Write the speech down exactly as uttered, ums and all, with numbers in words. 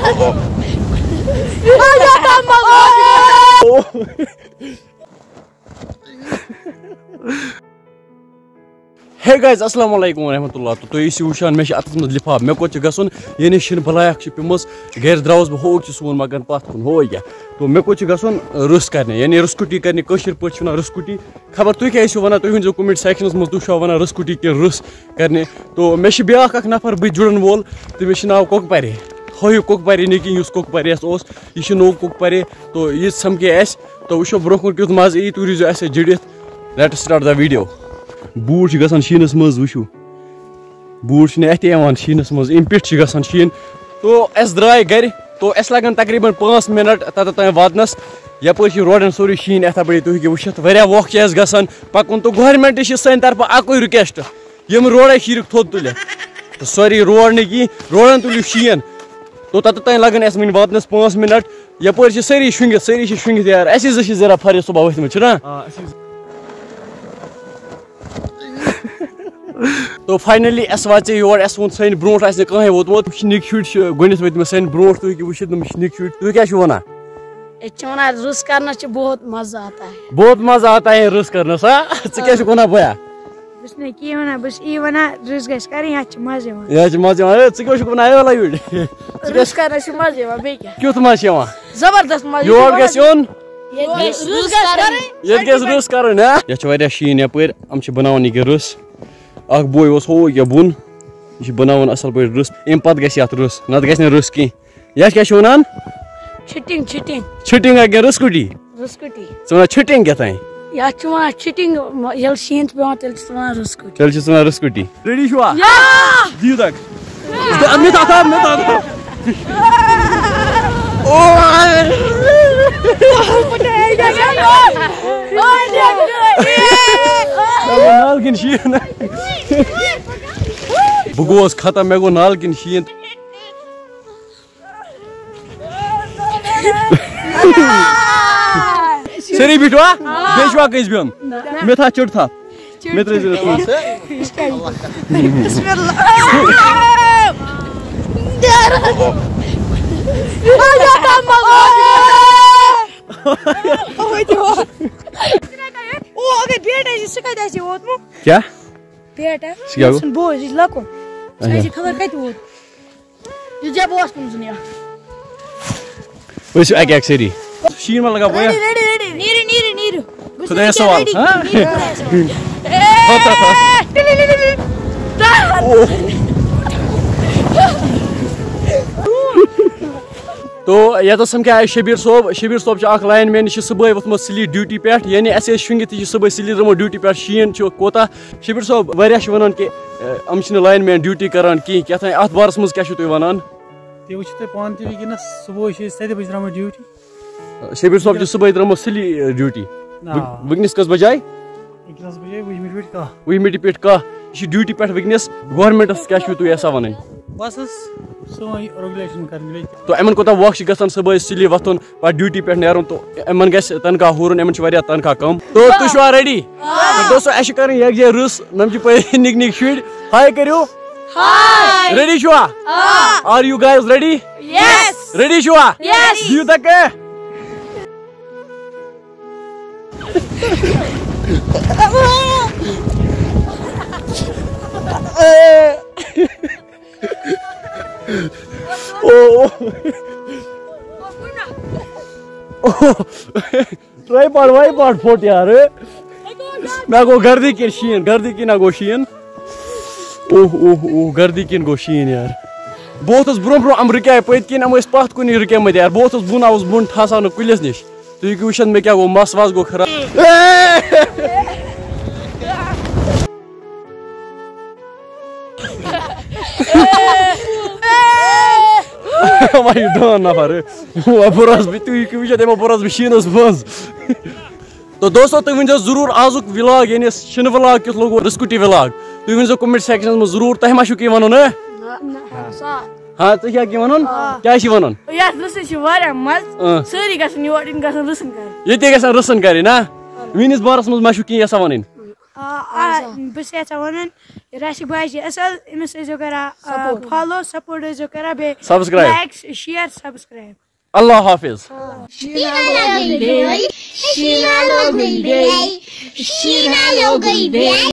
Hey guys، السلام علیکم ورحمۃ اللہ۔ تہٕ تُہۍ ٲسِو وٕچھان، مےٚ چھِ اَتھَس منٛز لِفاف۔ مےٚ کوٚت چھِ گژھُن؟ یعنی شِنہٕ بَلایَکھ چھِ پیٚمٕژ، گَرِ درٛاوُس بہٕ۔ ہووُکھ چھِ سون مکان پَتھ کُن، ہو یہِ کیٛاہ؟ تو مےٚ کوٚت چھِ گژھُن؟ رٕژھ کَرنہِ، یعنی رٕژھ کُٹی کَرنہِ۔ کٲشِر پٲٹھۍ چھِ وَنان رٕژھ کُٹی۔ خبر تُہۍ کیٛاہ ٲسِو وَنان؟ تُہۍ ؤنۍزیو comment sectionَس منٛز، تُہۍ چھِوا وَنان رٕژھ کُٹی کِنہٕ رٕژھ کَرنہِ؟ تو مےٚ چھِ بیٛاکھ اَکھ نفر بٕتھِ جُڑَن وول، تٔمِس چھِ ناو کۄکہٕ پَرے۔ ہٲیِو کۄکہٕ پَرے نہٕ کِہیٖنۍ، یُس کۄکہٕ پَرے اَسہِ اوس، یہِ چھِ نوٚو کۄکہٕ پَرے۔ تو یہِ سَمکھے اَسہِ، تو وٕچھو برٛونٛہہ کُن کیُتھ مَزٕ یی، تُہۍ روٗزِو اَسہِ سۭتۍ جُڑِتھ۔ Let's start the video۔ بوٗٹھ چھِ گژھان شیٖنَس منٛز، وٕچھِو۔ بوٗٹھ چھِنہٕ اَتھِ یِوان شیٖنَس منٛز، اَمہِ پیٚٹھۍ چھِ گژھان شیٖن۔ تو اَسہِ درٛاے گَرِ، تو اَسہِ لَگَن تقریٖباً پانٛژھ مِنَٹ تَتَتھ تام واتنَس۔ یَپٲرۍ چھِ روڈَن سورُے شیٖن اَتھ اَپٲرۍ، تُہۍ ہیٚکِو وٕچھِتھ، واریاہ وَق چھِ اَسہِ گژھان پَکُن۔ تو گورمٮ۪نٛٹَس چھِ سانہِ طرفہٕ اَکُے request، یِم روڈَے شیٖرِکھ تھوٚد تُلِتھ۔ تو سٲری روڈ نہٕ کِہیٖنۍ، روڈَن تُلِو شیٖن۔ تو تَتَتھ تام لَگَن اَسہِ وٕنہِ واتنَس پانٛژھ مِنَٹ۔ یَپٲرۍ چھِ سٲری شۄنٛگِتھ، سٲری چھِ شۄنٛگِتھ یار۔ اَسہِ زٕ چھِ ذرا فرق صُبح ؤتھمٕتۍ، چھُنہ؟ آ، اَسہِ چھِ تو finally اَسہِ واژے یور، اَسہِ ووٚن سانہِ برونٛٹھ آسہِ نہٕ کٕہٕنۍ ووتمُت۔ وٕچھ نِکۍ شُرۍ چھِ گۄڈٕنٮ۪تھ وٲتمٕتۍ سانہِ برونٛٹھ، تُہۍ ہیٚکِو وٕچھِتھ تِم چھِ نِکۍ شُرۍ۔ تُہۍ کیٛاہ چھِو وَنان؟ أسۍ چھِ وَنان رٕژھ کَرنَس چھِ بہت مَزٕ آتا ہے۔ بہت مَزٕ آتا ہے رٕژھ کَرنَس، ہا؟ ژٕ کیٛاہ چھُکھ وَنان بیا؟ بہٕ چھُس نہٕ کِہیٖنۍ وَنان، بہٕ چھُس یی وَنان رٕژھ گژھِ کَرٕنۍ، یَتھ چھِ مَزٕ یِوان۔ یَتھ چھِ مَزٕ یِوان۔ ہے، ژٕ کیٛاہ چھُکھ وَنان؟ ہے، وَلہٕ یوٗرۍ۔ ژٕ کیٛاہ رٕژھ کَرنَس چھِ مَزٕ یِوان، بیٚیہِ کیٛاہ؟ کیُتھ مَزٕ چھِ یِوان؟ زبردست مَزٕ۔ یور گژھِ یُن۔ ییٚتہِ گژھِ رٕژھ کَرٕنۍ۔ ییٚتہِ گژھِ رٕژھ کَرٕنۍ، ہا؟ یَتھ چھِ واریاہ شیٖن یَپٲرۍ، یِم چھِ بَناوان یہِ کہِ رٕژھ۔ اَکھ بوے اوس ہو یہِ بۄن، یہِ چھِ بَناوان اَصٕل پٲٹھۍ رٕژھ، اَمہِ پَتہٕ گژھِ یَتھ رٕژھ، نَتہٕ گژھِ نہٕ رٕژھ کِہیٖنۍ۔ یَتھ کیٛاہ چھِ وَنان؟ چھِٹِنٛگ، چھِٹِنٛگ۔ چھِٹِنٛگ ہا کِنہٕ رٕژھ کُٹی؟ رٕژھ کُٹی۔ ژٕ وَنان چھِٹِنٛگ کیٛاہ تام؟ یَتھ چھِ وَنان چھِٹِنٛگ، ییٚلہِ شیٖن چھِ پٮ۪وان، تیٚلہِ چھِ وَنان رٕژھ کُٹی۔ تیٚلہِ چھِ ژٕ وَنان رٕژھ کُٹی۔ Ready چھُوا؟ یا! دِیِو دَگ۔ مےٚ تَتھ آو، مےٚ تَتھ آو۔ نالہٕ کِنۍ شیٖن۔ بہٕ گوس ختم، مےٚ گوٚو نالہٕ کِنۍ شیٖن۔ سٲری بِہِو ہا؟ بیٚیہِ چھُوا کٲنٛسہِ بِہُن؟ مےٚ تھاو چِٹھ تھپھ۔ مےٚ ترٛٲیزِ نہٕ کٲنٛسہِ۔ بسم اللہ۔ او، اگر بیٹ آسہِ، سُہ کتہِ آسہِ ووتمُت؟ کیٛاہ؟ بیٹ ہا؟ سُہ کیٛاہ گوٚو؟ یُس بوے، یہِ چھُ لۄکُٹ۔ سُہ اچھا۔ آسہِ خبر کتہِ ووت۔ یہِ جب اوس تٔمۍ سُنٛد یہِ۔ أسۍ چھِ اَکہِ اَکہِ سٲری۔ شیٖن ما لگا بویا؟ Ready, ready, ready۔ نیٖرِو، نیٖرِو، نیٖرِو۔ بہٕ چھُس خۄدایَس وٕنکٮ۪ن سوال، ready۔ ہاں؟ نیٖرِو خۄدایَس سوال۔ تو یَتَس سَمکھے اَسہِ شبیٖر صٲب۔ شبیٖر صٲب چھُ اَکھ لایِن مین، یہِ چھُ صُبحٲے ووٚتھمُت سُلی ڈیوٹی پٮ۪ٹھ، یعنی اَسہِ ٲسۍ شۄنٛگِتھ، یہِ چھُ صُبحٲے سُلی درٛامُت ڈیوٹی پٮ۪ٹھ۔ شیٖن چھُ کوتاہ؟ شبیٖر صٲب، واریاہ چھِ وَنان کہِ، اَ، یِم چھِنہٕ لایِن مین ڈیوٹی کَران کِہیٖنۍ، کیٛاہ تام اَتھ بارَس منٛز کیٛاہ چھُو تُہۍ وَنان؟ تُہۍ وٕچھِو تُہۍ پانہٕ تہِ وٕنکیٚنَس، صُبحٲے چھِ أسۍ سَتہِ بَجہِ درٛامٕتۍ ڈیوٹی۔ شبیٖر صٲب چھُ صُبحٲے درٛامُت سُلی، اَ، ڈیوٹی۔ آ۔ وٕنکیٚنَس کٔژ بَجہِ آیہِ؟ وٕنکیٚنَس بَجے وُہہِ مِنٹہِ پٮ۪ٹھ کاہ۔ وُہہِ مِنٹہِ پٮ۪ٹھ کاہ۔ یہِ چھُ ڈیوٹی پٮ۪ٹھ وٕنکیٚنَس۔ گورمٮ۪نٛٹَس کیٛاہ چھُو تُہۍ یَژھان وَنٕنۍ؟ بَس حظ، سٲنۍ ریگولیشَن کَرٕنۍ بیٚیہِ۔ تو یِمَن کوٗتاہ وق چھِ گژھان صُبحٲے سُلی وۄتھُن، پَتہٕ ڈیوٹی پٮ۪ٹھ نیرُن، تو یِمَن گژھِ تنخواہ ہُرُن، یِمَن چھِ واریاہ تنخواہ کَم۔ تو تُہۍ چھِوا ready؟ تو دوستو، اَسہِ چھِ کَرٕنۍ یَکجاہ رٕژ، نَم چھِ پَے نِکۍ نِکۍ شُرۍ۔ ہاے کٔرِو۔ ہاے۔ Ready چھِوا؟ آ۔ Are you guys ready؟ Yes۔ Ready چھِوا؟ Yes۔ دِیِو تَکہٕ۔ او، او۔ او۔ Tripod وایپاڈ پھوٚٹ یارٕ۔ مےٚ گوٚو گردِ کِنۍ شیٖن، گردِ کِنۍ ہا گوٚو شیٖن۔ اوہ، اوہ، اوہ، گردِ کِنۍ گوٚو شیٖن یار۔ بہٕ ووٚتھُس برٛونٛہہ برٛونٛہہ، یِم رُکے پٔتۍ کِنۍ، یِم ٲسۍ پَتھ کُنٕے رُکے مٕتۍ یار۔ بہٕ ووٚتھُس بۄن، آوُس بۄن ٹھاسان نہٕ کُلِس نِش۔ تُہۍ ہیٚکِو وٕچھِتھ مےٚ کیٛاہ گوٚو، مَس وَس گوٚو خراب۔ وۄنۍ یہِ ڈان نفر۔ وۄنۍ بوٚرُس بہٕ، تُہۍ ہیٚکِو وٕچھِتھ، یِمو بوٚرُس بہٕ شیٖنَس منٛز۔ تو دوستو، تُہۍ ؤنۍزیو ضروٗر آزُک vlog، یعنی شِنہٕ vlog کیُتھ لوٚگوُ، رٕژ کُٹی vlog۔ تُہۍ ؤنۍزیو comment sectionَس منٛز ضروٗر، تۄہہِ ما چھُو کینٛہہ وَنُن، ہہ؟ نہ، نہ، صاف۔ ہاں، ژٕ چھُکھ کینٛہہ وَنُن؟ آ۔ کیٛاہ چھِ وَنُن؟ یَتھ رٕژھِ چھِ واریاہ مَزٕ۔ آ۔ سٲری گژھن یور یِن، گژھن رٕژھن کَرٕنۍ۔ ییٚتہِ گژھن رٕژھن کَرٕنۍ، نا؟ میٛٲنِس بارَس منٛز ما چھُو کینٛہہ یَژھان وَنٕنۍ؟ آ، بہٕ چھُس یَژھان وَنُن، راشِق بھائی چھِ اَصٕل، أمِس ٲسۍزیو کَران، آ، Support. Follow، support ٲسۍزیو کَران، بیٚیہِ Subscribe. Like، share، subscribe. اللہ حافظ. شیٖنہ لوگُن بیٚیہِ، شیٖنہ لوگُن بیٚیہِ، شیٖنہ لوگُن بیٚیہِ۔